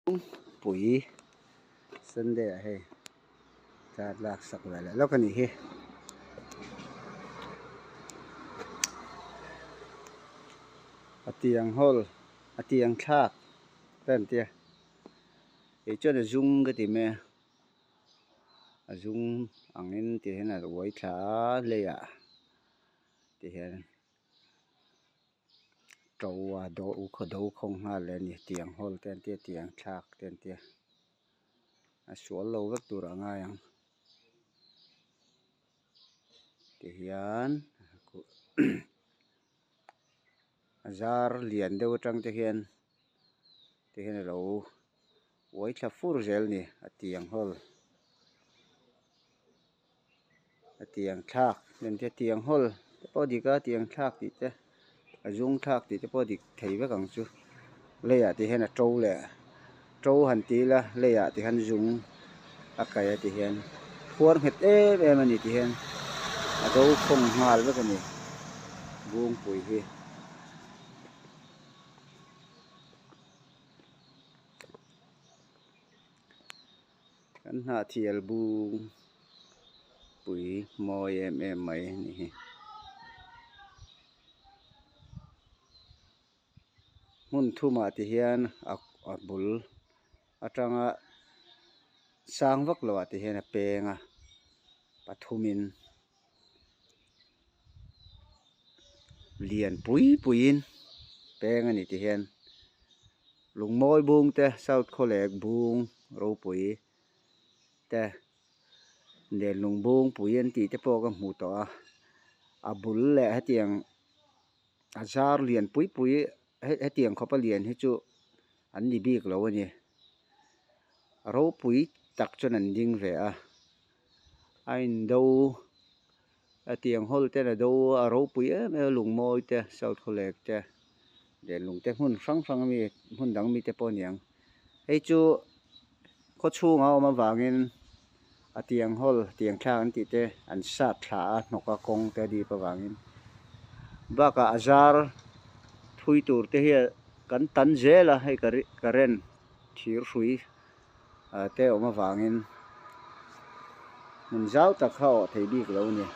Pui Sunday ah hei thla lak sak ve leh lawk a nih hi. A tiang hawl a tiang thlak te an tia kei chuan a zum ka ti mai a a zum angin ti hian a uai thla a leiah ti hian. To a do do khawng nghal leh a ni tiang hawl te an tia tiang thlak te an tia a sual lo vek tur ah a ngai ang tihian a zar lian deuh atang te hian tihian alo uai thla fur zel a ni a tiang hawl. A tiang thlak engtia tiang hawl te pawh a dik a tiang thlak tih te a zum thlak tih te pawh a dik thei vek ang chu leiah te hian a to leh to han ti ila leiah te hian zung a kai a ti hian phuar nghet em em a ni ti hian a do khawng nghal vek a ni bungpui hi. Kan hnahthial bung pui mawi em em mai a ni hi. Hmun thumah ti hian a bul atanga sang vak loh ah ti hian a peng a pathumin lian pui puiin peng a ni ti hian. Lungmawi bung te South Khawlek bung ropui te Lenlung bung pui an tih te pawh ka hmuh tawh a a bul leh hetiang a zar lian pui pui hetiang khawpa lian hi chu an ni bik lo a ni ropui tak chuan an ding ve a a indo hetiang hawl ten a do a ropui em em a lungmawi te South Khawlek te. Lenlung te hmun hrang hrang ami hmun dang mite pawh a ni ang hei chu khaw chhungah a awm avangin a tiang hawl tiang thlak an tih te an sat thla a hnawk a kawng te a dip avangin bakah a zar thui tur te hi kan tan zel a hei current thir hrui te awm avangin hmun zau tak kha a awh thei bik lo a ni.